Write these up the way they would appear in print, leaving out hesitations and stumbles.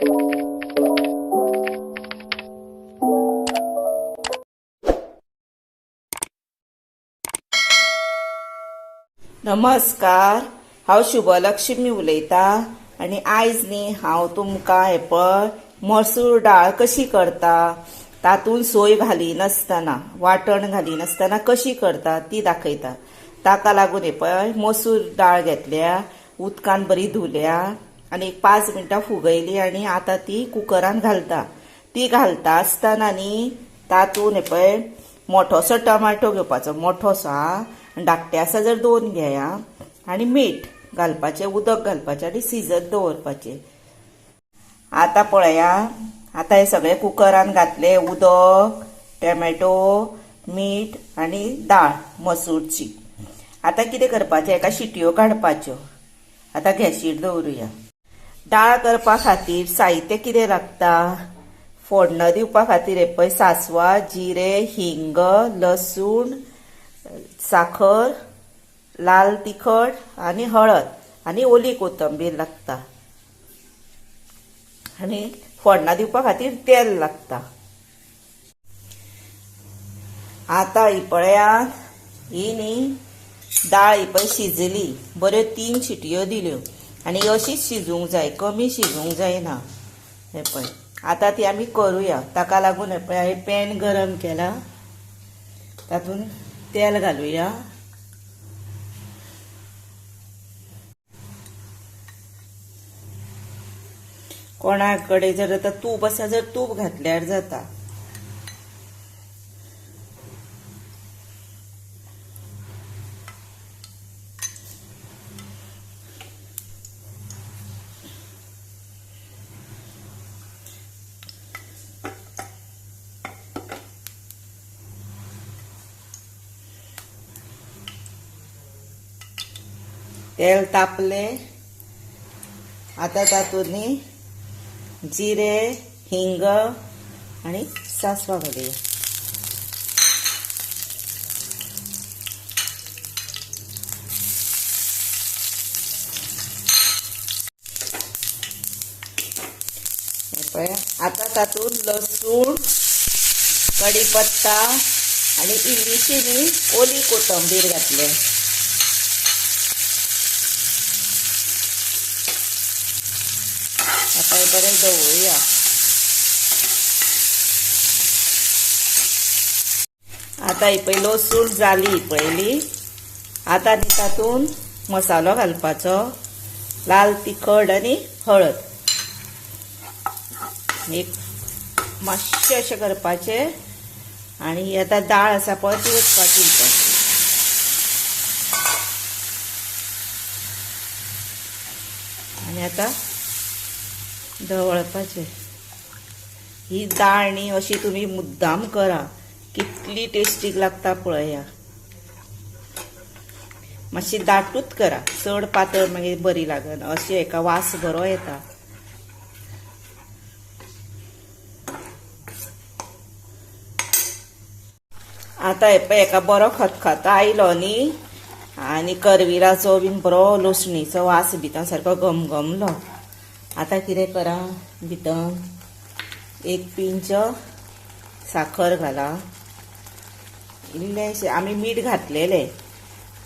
नमस्कार, हांव शुभलक्ष्मी उलयतां आनी आयज न्ही हांव तुमकां हें पळय मसूर डाळ कशी करता, तातूंत सोय घालिनासतना, वांटण घालिनासतना कशी करता ती दाखयता. ताका लागून हें पळय मसूर डाळ घेतल्या, उदकान बरी धुल्या आनी एक 5 मिनटां फुगयली आनी आतां ती कुकरान घालता. ती घालता आसतना न्ही तातूंत हें पळय मोठोसो टमाटो घेवपाचो, मोठोसो आं, धाकटे आसा जर 2 घेया, आनी मीठ घालपाचें, उदक घालपाचें आनी शिजत दवरपाचें. आतां पळया, आतां हें सगळें कुकरान घातलें, उदक, टॅमॅटो, मीठ आनी दाळ मसूरची. आतां कितें करपाचें, हेका शिटयो काडपाच्यो. आतां गॅशीर दवरुया. डाळ करपा खातीर साहित्य कितें लागता, फोडणं दिवपा खातीर हें पळय सांसवां, जिरें, हिंग, लसूण, साखर, लाल तिखट आनी हळद आनी ओली कोथंबीर लागता. आनी फोडणा दिवपा खातीर तेल लागता. आतां ही पळयात ही न्ही डाळ ही पळय शिजली, बऱ्यो 3 शिटयो दिल्यो आनी अशीच शिजूंक जाय, कमी शिजूंक जायना. हें पळय आतां ती आमी करुया. ताका लागून हें पळय हांवें पॅन गरम केला, तातूंत तेल घालुया. कोणा कडेन जर आतां तूप आसा जर तूप घातल्यार जाता. तेल तापले, आतां तातूंत न्ही जिरें, हिंग आनी सांसवां घालुया. पळय आतां तातूंत लसूण, कढीपत्ता आनी इल्लीशी न्ही ओली कोथंबीर घातले. आतां हें बरें ढवळुया. आतां ही पळय लसूण जाली पळयली. आतां न्ही तातूंत मसालो घालपाचो, लाल तिखट आनी हळद. एक मातशें अशें करपाचें आनी ही आतां दाळ आसा पळय ती वचपाची भितर. आनी आतां ढवळपाचें. ही दाळ न्ही अशी तुमी मुद्दाम करा, कितली टेस्टीक लागता पळया. मातशी दाटूच करा, चड पातळ मागीर बरी लागना, अशी हेका वास बरो येता. आतां हे पळय हेका बरो खतखतो आयलो न्ही आनी करविराचो बीन बरो लसणीचो वास भितर सारको घमघमलो. आतां कितें करा, भितर 1 पिंच साखर घाला, इल्लेंशें आमी मीठ घातलेलें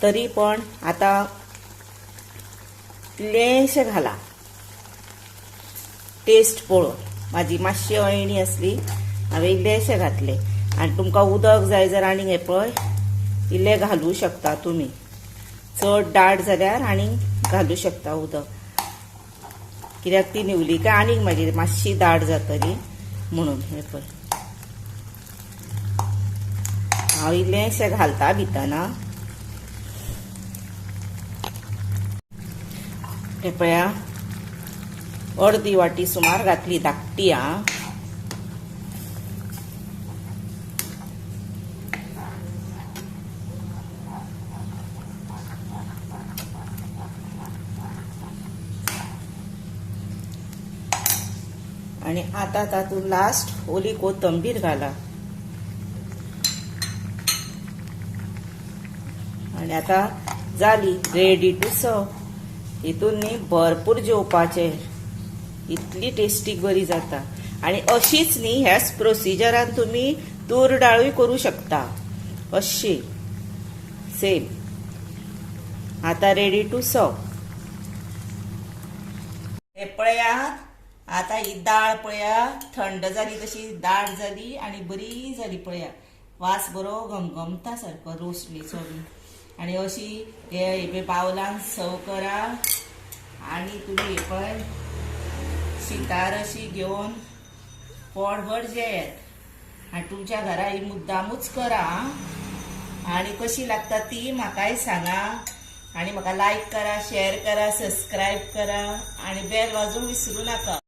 तरी पण आतां इल्लेंशें घाला, टेस्ट पळोवन. म्हाजी मातशी अळणी आसली, हांवें इल्लेंशें घातलें. आनी तुमकां उदक जाय जर आनीक हें पळय इल्लें घालूं शकता तुमी, चड दाट जाल्यार आनीक घालूं शकता उदक, कित्याक ती न्हिवली काय आनीक मागीर मातशी दाट जातली म्हणून. हें पळय हांव इल्लेंशें घालता भितना. हें पळया अर्दी वाटी सुमार घातली, धाकटी आं. आनी आतां तातूंत लास्ट ओली कोथंबीर घाला. आनी आतां जाली रेडी टू सर्व. हितून न्ही भरपूर जेवपाचें. इतली टेस्टी बरी जाता. आनी अशीच न्ही, ह्याच प्रोसिजरान तुमी तूर डाळूय करूं शकता अशी सेम. आता रेडी टू सर्व. हे पळयात, आता ही दाळ पळया थंड जाली, तशी दाट जाली आनी बरी जाली. पळया, वास बरो घमघमता सारको रोसणीचो बी. आनी अशी हे बावलान सर्व करा आनी तुमी हे पळय शितार अशी घेवन पोटभर जेयात. आनी तुमच्या घरा ही मुद्दामूच करा आं. आनी कशी लागता ती म्हाकाय सांगा आनी म्हाका लायक करा, शेअर करा, सबस्क्रायब करा आनी बेल वाजोवंक विसरूं नाका.